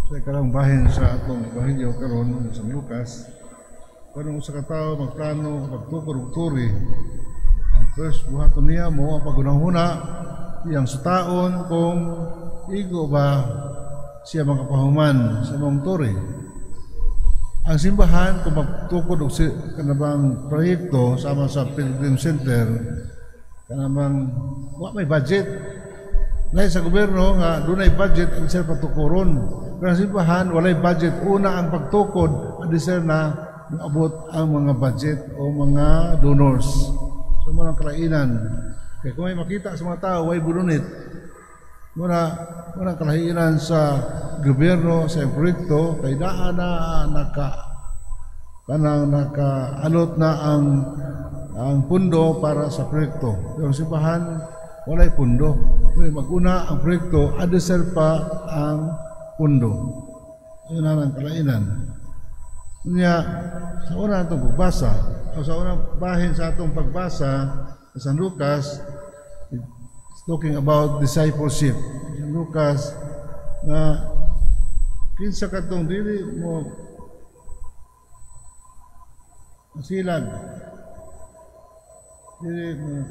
Sa ikalawang bahin sa atong Ebanghelyo karon sa Lucas, kung usa ka tawo magplano pagtukod og turi, ang first buhaton niya mao ang paghunahuna, iyang sutaon kung igo ba siya makapahuman sa maong turi. Ang simbahan, kung magtukod og kanabang proyekto sama sa Pilgrim Center, kanabang wa may budget. Lahi sa gobyerno nga dunay budget ang sila patukuron. Pero ang simbahan walay budget, una ang pagtukod, adi sir na moabot ang mga budget o mga donors. So mga kalainan. Kaya kung may makita sa mga tao, way budunit. Muna kalahinan sa gobyerno sa proyekto kay naa na naka kanang naka-alot na ang pundo para sa proyekto. Pero simbahan walay pundo. Kung maguna ang proyekto, adesir pa ang pundo. Yun ang kalainan. Unya, sa una atong pagbasa, o sa unang bahin sa atong pagbasa sa San Lucas, it's talking about discipleship. San Lucas, nga kinsa katong dili mo silag, dili mo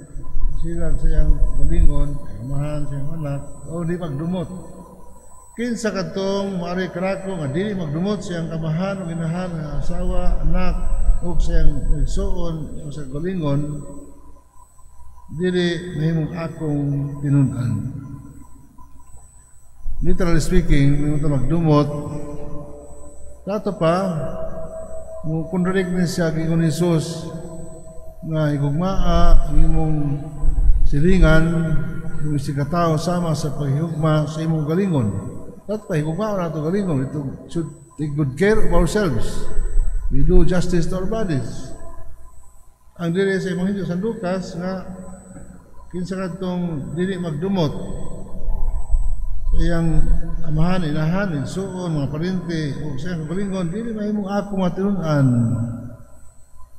silag sa iyang galingon, amahan sa iyang anak, o di magdumot. Kinsa kadtong maari kanako nga dili magdumot sa iyang kamahan o inahan, nga asawa, anak, o sa iyang igsuon o sa galingon, dili mahimong akong tinun-an. Literally speaking, mo magdumot, dato pa, mo contradict ni siya giingon ni Jesus nga higugmaa ang imong silingan, imong isigkatawo sama sa paghigugma sa imong galingon. Dato pa higugmaa nato galingon. Ito should take good care of ourselves. We do justice to our bodies. Ang diri sa Ebanghelyo San Lucas nga kinsa kadtong dili magdumot sa iyang amahan, inahan, igsuon, mga parente, o sa iyang kagalingon, dili mahimong ako matinunan.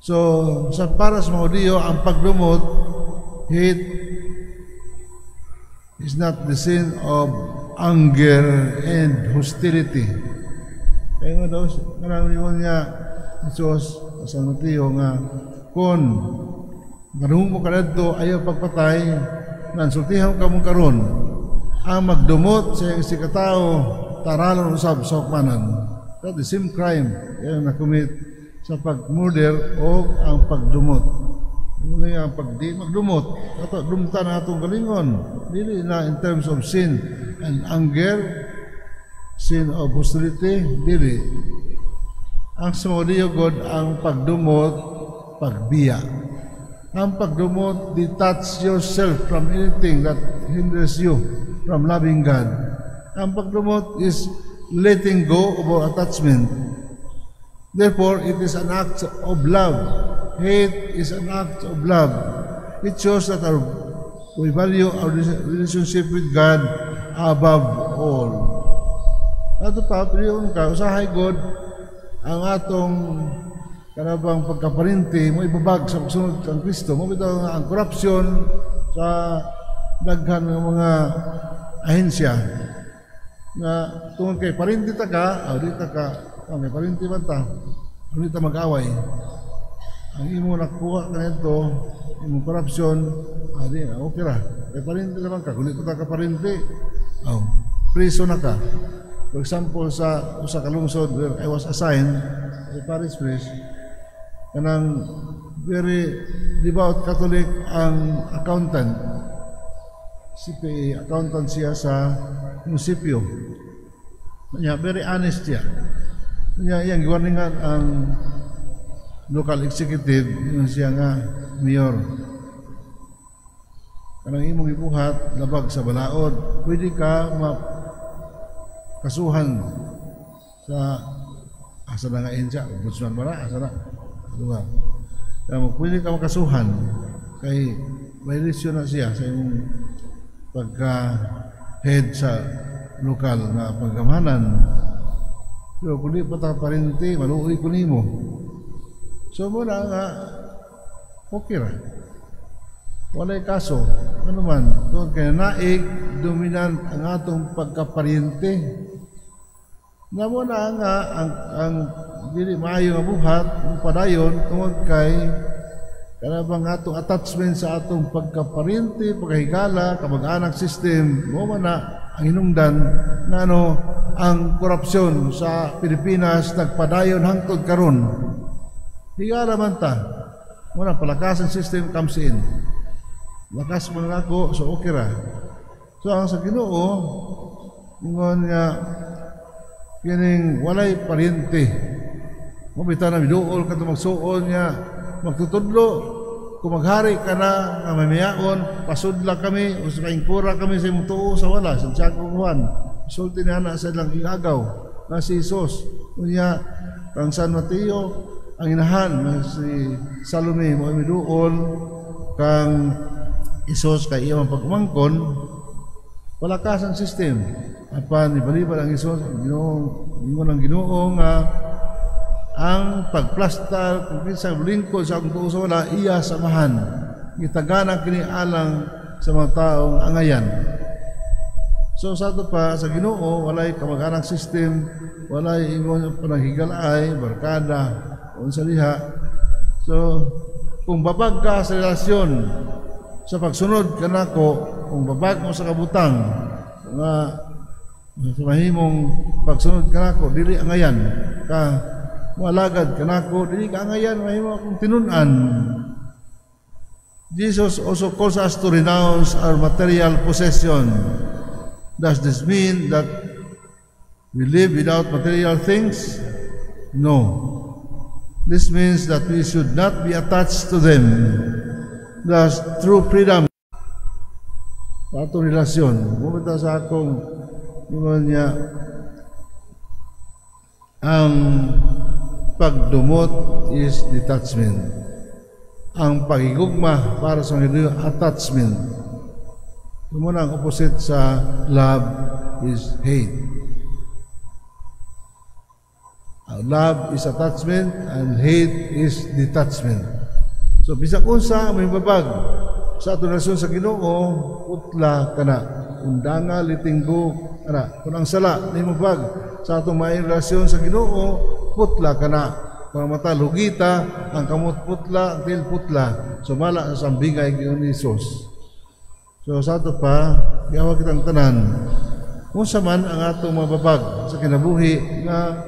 So, sa para sa mga Hudiyo, ang pagdumot, hate, is not the sin of anger and hostility. Kaya nga daw, karamihan niya, Jesus, sa Mateo nga, kung karong mo kadto ayaw pagpatay, nansultihan ka mong karon, ang magdumot sa iyang isigkatao, taralon usab sa hukmanan. That the same crime yung na-commit sa pag-murder o ang pagdumot. Muna ang pagdi magdumot. Ato dumta na atong galingon. Dili na in terms of sin and anger, sin of hostility, dili. Ang sa mga God, ang pagdumot, pagbiya. Ang pagdumot, detach yourself from anything that hinders you from loving God. Ang pagdumot is letting go of our attachment. Therefore, it is an act of love. Hate is an act of love. It shows that we value our relationship with God above all. Ato pa, piliyon ka, usahay God, ang atong kanabang pagkaparente mo ibabag sa pagsunod kang Kristo. Mo bitaw nga ang corruption sa daghan ng mga ahensya nga tungod kay parente ta ka, oh, di ta ka, oh, may parente man ta, hindi ta mag-away. Ang imo nakuha kanito, imong corruption, ah, di, okay ra. Kay parente naman ka, kung di pa ta ka parente, oh, preso na ka. For example, sa usa ka lungsod where I was assigned as a parish priest, kanang very devout Catholic ang accountant. CPA accountant siya sa munisipyo. Nya very honest siya. Nya iyang giwarningan ang local executive, yun siya nga mayor. Kanang imong ibuhat labag sa balaod, pwede ka makasuhan sa asa na nga ahensya, ombudsman ba na? Asa na? Diba? Kaya mo, pwede ka makasuhan kay violation na siya sa imong pagka head sa lokal na pagkamanan. Pero kung di pa ta parente, maluoy ko nimo. So muna nga, okay ra. Walay kaso. Ano man, tungod kay naig, dominant ang atong pagkaparente. Namo na nga ang dili maayo nga buhat padayon tungod kay kana bang atong attachment sa atong pagkaparente, pagkahigala, kamag-anak system, mo man na ang hinungdan nga ano ang korupsyon sa Pilipinas nagpadayon hangtod karon. Higala man ta. Muna palakasan system comes in. Lakas mo na ako, so okay ra. So ang sa Ginoo, ingon nga kining walay paryente. Mo bitaw na miduol ka magsuon nga magtutudlo kung maghari ka na nga mamiyaon, pasudla kami o sa kaingkura kami sa imong tuo sa wala. Santiago, Juan, sulti ni ana sa ilang igagaw na si Jesus. Unya kang San Mateo, ang inahan na si Salome mo miduol kang Isos kay iya pagumangkon, palakasan system. Apan ibalibad ang Isos, ang Ginoo, ingon ang Ginoo nga ang pagplastar kung kinsa lingkod sa akong tuo sa wala, iya samahan. Gitagana kini alang sa mga taong angayan. So sa ato pa sa Ginoo, walay kamag-anak system, walay ingon panaghigalay, barkada, unsa diha. So kung babag ka sa relasyon sa pagsunod kanako, kung babag mo sa kabutang nga sa mahimong pagsunod kanako dili angayan ka, moalagad kanako dili ka angayan, mahimo akong tinun-an. Jesus also calls us to renounce our material possession. Does this mean that we live without material things? No. This means that we should not be attached to them. Thus, true freedom sa atong relasyon. Bumita sa akong ingon niya, ang pagdumot is detachment. Ang pagigugma para sa mga attachment. Muna ang opposite sa love is hate. Love is attachment and hate is detachment. So bisag unsa may babag sa atong relasyon sa Ginoo, putla kana. Undanga, litinggo kana. Kung ang sala ni mabag sa atong maayong relasyon sa Ginoo, putla kana. Kung ang mata lugita, ang kamot putla, ang tiil putla, sumala sa sambingay Ginoo ni Jesus. So sa ato pa, giawa kitang tanan. Kung sa man ang atong mababag sa kinabuhi nga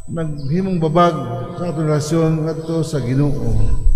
naghimong babag sa atong relasyon ngadto sa Ginoo.